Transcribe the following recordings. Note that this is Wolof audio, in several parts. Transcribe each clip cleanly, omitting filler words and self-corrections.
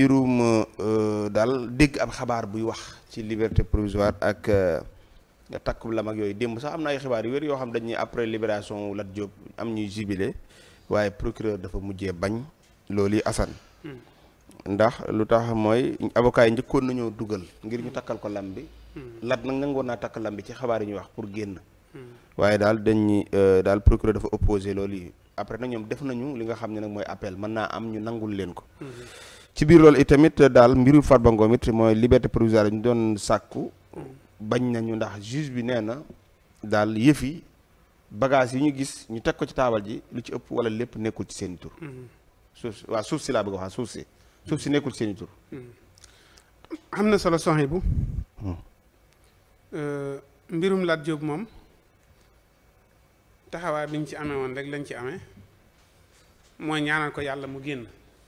mbirum daal dégg ab xabaar buy wax ci liberté provisoire ak takku lam ak yooyu démb sax am na ay xibaar yu wér yoo xam dañuy après libération Lat Diop am ñuy jubilé waaye procureur dafa mujjee bañ loolu yi Assane ndax lu tax mooy avocat yi njëkkoon nañoo dugal ngir ñu takkal ko lam bi Lat nag nangoon naa takk lam bi ci xabaar yi ñuy wax pour génn waaye daal dañuy daal procureur dafa opposé loolu yi après nag ñoom def nañu li nga xam ne nag mooy appel mën naa am ñu nangul leen ko ci biir loolu itamit daal mbiru Farba Ngom it mooy liberté provisoire ñu doon sàkku bañ nañu ndax juge bi nee na daal yëf yi bagage yi ñu gis ñu teg ko ci taabal ji lu ci ëpp wala lépp nekkul ci seen i tur suuf si laa bëgg a wax suuf si nekkul ci seen i tur am na solo soxna bu mbirum Lat Diop moom taxawaay bi ñu ci amee woon rek lañ ci amee mooy ñaanal ko yàlla mu génn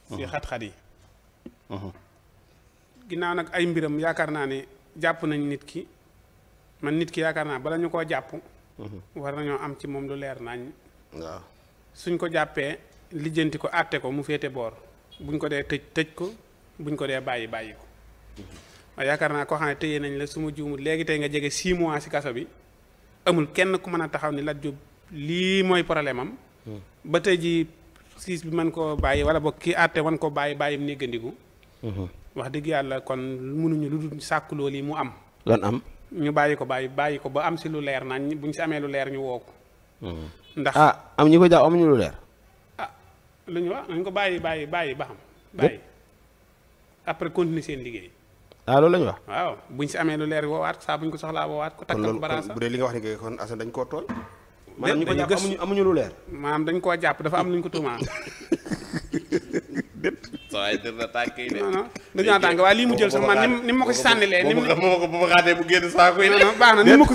si xat-xat yi ginnaaw nag ay mbiram yaakaar naa ne jàpp nañ nit ki yaakaar naa bala ñu koo jàpp war nañoo am ci moom lu leer nañ waaw suñ ko jàppee lijjanti ko àtte ko mu féete boor buñ ko dee tëj ko buñ ko dee bàyyi ko waaye yaakaar naa koo xam ne tëyee nañ la su ma juumut léegi tey nga jege 6 mois ci kaso bi amul kenn ku mën a taxaw ni Lat Diop lii mooy problème am ba tey ji siis bi mën koo bàyyi wala boog kii àtte wan ko bàyyi mu néggandiku wax dëgg yàlla kon mënuñu lu dul sàkku loolu yi mu am lan am ñu bàyyi ko ba am si lu leer nañ buñ si amee lu leer ñu woo ko ndax am ñu ko jàpp amuñu lu leer lu ñu wax nañ ko bàyyi ba xam bàyyi après continuer seen liggéey loolu la ñu wax waaw buñ si amee lu leer woowaat saa buñ ko soxlaa woowaat ko takkal baraasa bu dee li nga wax ni kon Assane dañ koo tool maanaam ñu ko jàpp amuñu lu leer maanaam dañ koo jàpp dafa am lu ñu ko tuumaal non dañoo tànk waaye lii mu jël sax man ni ma ko si sànnilee ni bu ma xaatee bu génn saako yi non baax na ni ma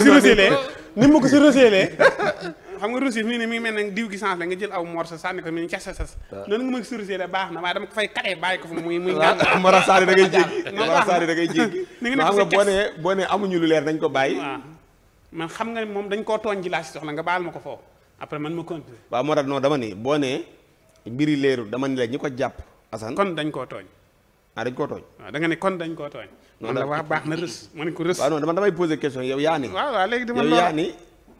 ko si roseelee xam nga rosi mi ngi mel ne diw gi sens la nga jël aw morceau sànni ko mi ni cas noonu nga ma ko si roseelee baax na waaye dama ko fay katee bàyyi ko fa muy mara saari da ngay jéggi ni nga xam nga boo nee amuñu lu leer dañ ko bàyyi waaw man xam nga moom dañ koo tooñ ji laa si soxla nga baal ma ko foofu après man ma continuer waaw moo tax non dama ni boo nee mbiri leerul dama ni la ñi ko jàpp Assane kon dañ koo tooñ dañ koo tooñ waaw da nga ne kon dañ koo tooñ man la wax baax na rës ma ne ko rës waaw non damay poser question yow yaa ni waaw léegi dama yow yaa ni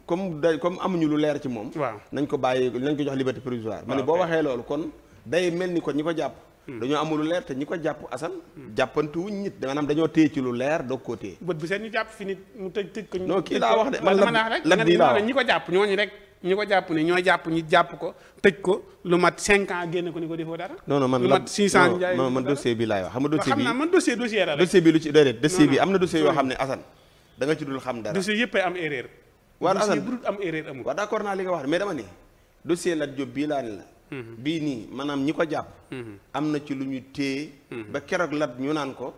comme amuñu lu leer ci moom waaw nañ ko bàyyi nañ ko jox liberté provisoire ma ne boo waxee loolu kon day mel ni kon ñi ko jàpp dañoo amul lu leer te ñi ko jàpp Assane jàppantuwuñ nit maanaam dañoo téye ci lu leer doog koo téye bët bu seet ñu jàpp fi nit mu tëj ko non kii laa wax de man Lat di laa wax ñi ko jàpp ñooñu rek ñi ko jàpp ni ñoo jàpp ñu jàpp ko tëj ko lu mat 5 ans génne ko ni ko defoo dara non man lu mat 600 njaay man dossier bi laay wax xam nga dossier bi xam naa man dossier la rek dossier bi lu ci déedéet dossier bi am na dossier yoo xam ne Assane da nga ci dul xam dara dossier yëpp ay am erreur war Assane bu dul am erreur amul waaw d'accord naa li nga wax mais dama ni dossier Lat Diop bii laa ni la bii nii maanaam ñi ko jàpp am na ci lu ñu téye ba keroog Lat ñu naan ko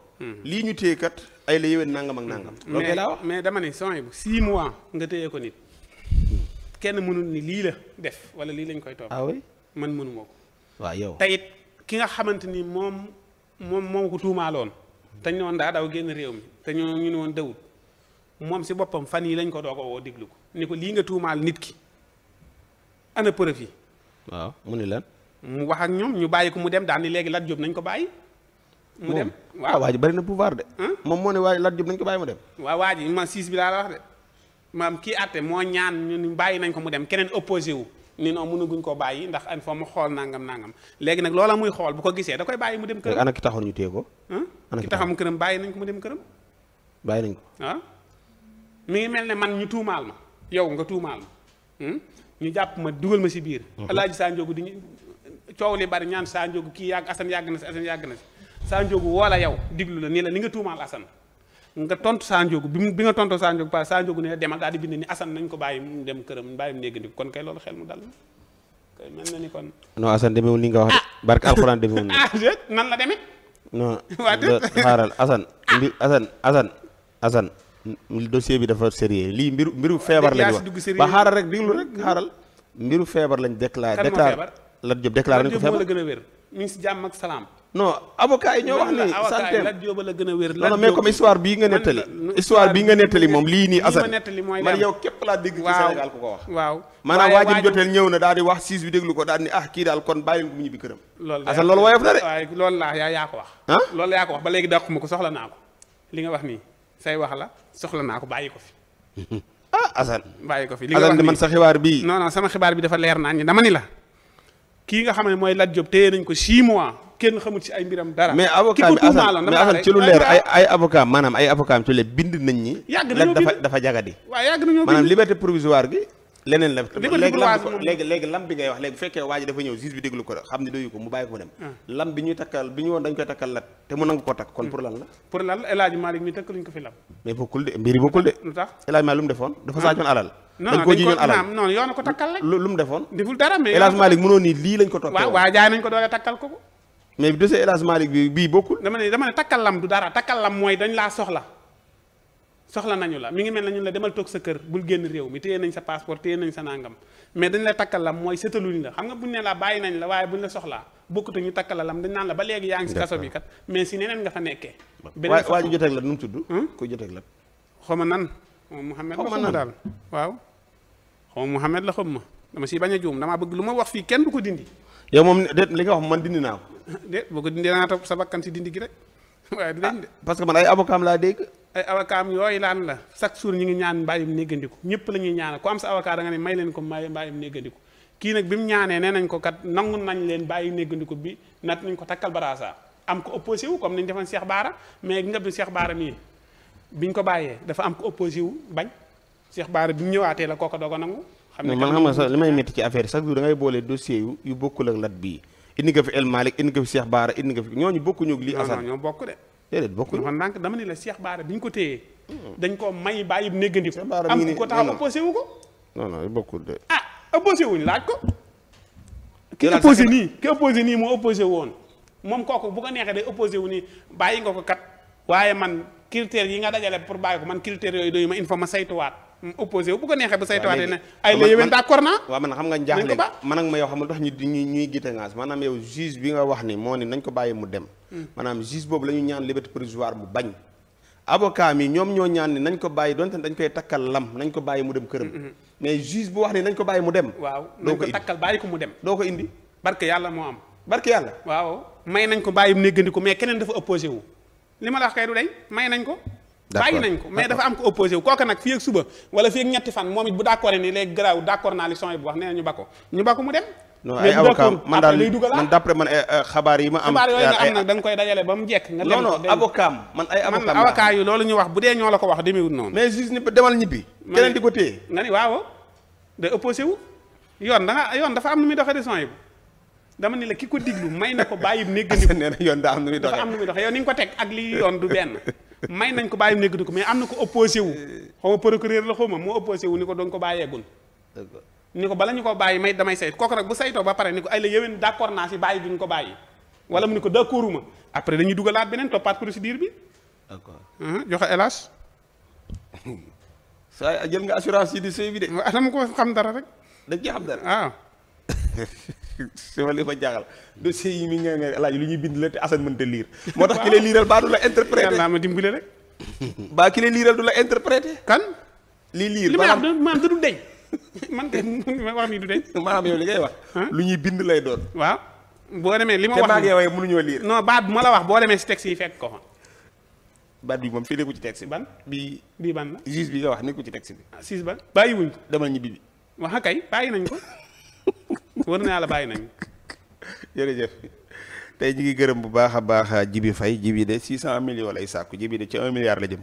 lii ñu téye kat ay la yéwén nangam ak nangam loolu kay laa wax mais dama ni sony bu 6 mois nga téye ko nit kenn mënul ni lii la def wala lii lañ koy topp oui man mënuma ko waaw yow teyit ki nga xamante ni moom ko tuumaaloon te ñu woon daa daw génn réew mi te ñu ne woon dawut moom si boppam fan yi lañ ko doog a woo déglu ko ni ko lii nga tuumaal nit ki ana preuve yi waaw mu ni lan mu wax ak ñoom ñu bàyyi ko mu dem daan ni léegi Lat Diop nañ ko bàyyi mu dem waaw waa ji bari na pouvoir de moom moo ne waaye Lat Diop nañ ko bàyyi mu dem waaw waa ji ma siis bi laa la wax de maam kii àtte moo ñaan ñu bàyyi nañ ko mu dem keneen opposé wu ni non mënaguñ koo bàyyi ndax an fa mu xool nangam léegi nag loola muy xool bu ko gisee da koy bàyyi mu dem këram ana ki taxoon ñu téye ko ki taxam këram bàyyi nañ ko mu dem këram bàyyi nañ ko waaw mi ngi mel ne man ñu tuumaal ma yow nga tuumaal ma ñu jàpp ma dugal ma si biir alaaji Sa Ndiogou di coow li bari ñaan Sa Ndiogou kii yàgg Assane yàgg na si Sa Ndiogou woo la yow diglu la nii la ni nga tuumaal Assane nga tontu Sa Ndiogou bi nga tontoo Sa Ndiogou Sa Ndiogou ne demal daal di bind ni Assane nañ ko bàyyi mu dem këram bàyyi mu néegandi kon kay loolu xel mu dal kay mel na ni kon non Assane demeewul ni nga wax de barke alxuraan demeewul ni nan la demee non xaaral Assane dossier bi dafa sérieux lii mbiru feebar lañ wax ba xaaral rek diglu rek xaaral mbiru feebar lañ déclaré Lat Diop déclaré nañ ko feebar la gën a wér mi ngi si jàmm ak salaam non avocat yi ñoo wax ni avocat yi Lat Diop la gën a wér. non mais comme histoire bii nga nettali. histoire bii nga nettali moom lii nii Assane. man yow képp laa dégg ci Sénégal ku ko wax. waaw maanaam waajib joteel ñëw na daal di wax siis bi déglu ko daal ni kii daal kon bàyyi ko mu ñibbi këram. Assane loolu woyof na de. waaye loolu laa yaa ko wax. loolu yaa ko wax ba léegi dàquma ko soxla naa ko li nga wax nii say wax la soxla naa ko bàyyi ko fi. Assane. bàyyi ko fi li nga wax Assane man sa xibaar bii. non sama xibaar bi dafa leer naa ñi dama ni la kii nga xam ne mooy Lat Diop téye nañ ko 6 mois kenn xamul ci ay mbiram dara. mais avocat bi Assane ci lu leer ay avocat maanaam ay avocat ci lu leer bind nañ ñi. yàgg nañoo bind dafa jagadi. waaw yàgg nañoo bind maanaam liberté provisoire gi. leneen la léegi lam bi ngay wax léegi bu fekkee waa ji dafa ñëw juge bi déglu ko xam ne doyu ko mu bàyyi ko mu dem. lam bi ñuy takkal bi ñu woon dañ koy takkal Lat te mu nangu ko takk kon pour lan la. pour lan El Hadj Malick mi takk luñ ko fi lam. mais bokkul de mbir yi bokkul de. lu tax El Hadj Malick lu mu defoon dafa saacoon alal. dañ ko jiñoon alal non yoon ko takkal rek. lu mu defoon. deful dara mais El Hadj Malick mënoon ni lii lañ ko toppee. waaw jaay nañ ko doole takkal ko. mais dossier El Hadj Malick bi bii bokkul. dama ne takkal lam du dara takkal lam mooy dañ laa soxla nañu la mi ngi mel na ñun la demal toog sa kër bul génn réew mi téye nañ sa passeport téye nañ sa nangam mais dañ la takkal lam mooy sëtaluñ la xam nga buñ ne la bàyyi nañ la waaye buñ la soxlaa bokkut ñu takkal la lam dañ naan la ba léegi yaa ngi si kaso bi kat mais si neneen nga fa nekkee. beneen waa ji joteeg la nu mu tudd. kuy joteeg la. xaw ma nan. Mouhamed la xaw ma daal waaw. xaw ma Mouhamed la xaw ma dama si bañ a juum damaa bëgg lu ma wax fii kenn du ko dindi. yow moom déet li nga wax man dindi naa ko. déet boo ko dindi naa topp sa bakkan si dindi gi rek waaye dinañ de. parce que man ay avocat am laa dégg. ay avocat am yooyu laan la chaque jour ñu ngi ñaan mbaayum néggandiku ñëpp la ñuy ñaanal ku am sa avocat da nga ne may leen ko mbaayum néggandiku kii nag bi mu ñaanee nee nañ ko kat nangu nañ leen bàyyi néggandiku bi nat nañ ko takkal baraasa am ko opposé wu comme ni ñu defoon Cheikh Bara mais nga bi Cheikh Bara mii biñ ko bàyyee dafa am ko opposé wu bañ Cheikh Bara bi mu ñëwaatee la kooka doog a nangu. xam ne man xam nga sax li may métti ci affaire yi chaque jour da ngay boole dossier yu bokkul ak Lat bii indi nga fi El Malick indi nga fi Cheikh Bara indi nga fi ñooñu bokkuñu ak lii Assane ñoo bokk de déedéet bokkul dafa ndànk dama ne la Cheikh Bara bi ñu ko téyee dañ ko may bàyyi néggandiku am ko taxaw opposé wu ko non bokkul de opposé wuñ laaj ko ki opposé nii moo opposé woon moom kooku bu ko neexee day opposé wu nii bàyyi nga ko kat waaye man critères yi nga dajale pour bàyyi ko man critères yooyu doyu ma il faut ma saytuwaat opposé wu bu ko neexee ba saytuwaatee ne ay la yéwén d'accord naa waaw man xam nga njaaxle man ak ma yow xam nga tax ñuy gite ngaas maanaam yow juge bi nga wax ni moo ni nañ ko bàyyi mu dem maanaam juge boobu la ñu ñaan liberté provisoire bu bañ avocat mi ñoom ñoo ñaan ni nañ ko bàyyi donte dañ koy takkal lam nañ ko bàyyi mu dem këram mais juge bu wax ni nañ ko bàyyi mu dem waaw nañ ko takkal bàyyi ko mu dem doo ko indi barke yàlla moo am barke yàlla waaw may nañ ko bàyyi néggandiku mais keneen dafa opposé wu li ma la wax kay du dañ may nañ ko bàyyi nañ ko mais dafa am ko opposé wu kooka nag fii ak suba wala fii ak ñetti fan moom it bu d'accord ni léegi garaaw d'accord naa li son yi bu wax nee na ñu ba ko mu dem non ay avocat man daal man d'après man xabaar yi ma am xabaar yooyu nga am nag da nga koy dajale ba mu jekk nga dem non avocat man ay avocat yu loolu ñu wax bu dee ñoo la ko wax demewut noonu mais juste ni demal ñibbi keneen di ko téye nga ni waaw day opposé wu yoon dafa am nu muy doxee de son yi dama ni la ki ko diglu may na ko bàyyi néggandiku nee na yoon daa am nu muy doxee dafa am nu muy doxee yow ni nga ko teg ak li yoon du benn may nañ ko bàyyi néggandiku mais am na ko opposé wu xaw ma procureur la xaw ma moo opposé wu ni ko doon ko bàyyeegul ni ko bala ñu ko bàyyi may damay sayt kooku nag bu saytoo ba pare ni ko ay la yéwén d'accord naa si bàyyi duñ ko bàyyi wala mu ni ko d'accorduma après dañuy dugalaat beneen toppaat procédure bi d'accord joxe hélas saa jël nga assurance yi di sëy bi de dama ko xam dara rek dañ ci xam dara waaw sama li ma jaaxal dossier yi mi nga laaj lu ñuy bind la te Assane mënta lire moo tax ki lay liiral baa du la interpréter yàlla ma dimbale rek baa ki lay liiral du la interpréter kan lii liir li ma wax maanaam du deñ man kay ma wax nii du deñ maanaam yow li ngay wax lu ñuy bind lay doon waaw boo demee li ma wax te maa ngi yow mënuñoo lire non baat bu ma la wax boo demee si texte yi fekk ko fa baat bi moom fii nekku ci texte bi ban bii ban la juge bi nga wax nekku ci texte bi siis ban bàyyi wuñ ko demal ñibbi bi wax kay bàyyi nañ ko wër na yàlla bàyyi nañ jërëjëf tey ñu ngi gërëm bu baax a baax Jibi Faye Jibi de 600 millions lay sàkku Jibi de ci 1 milliard la jëm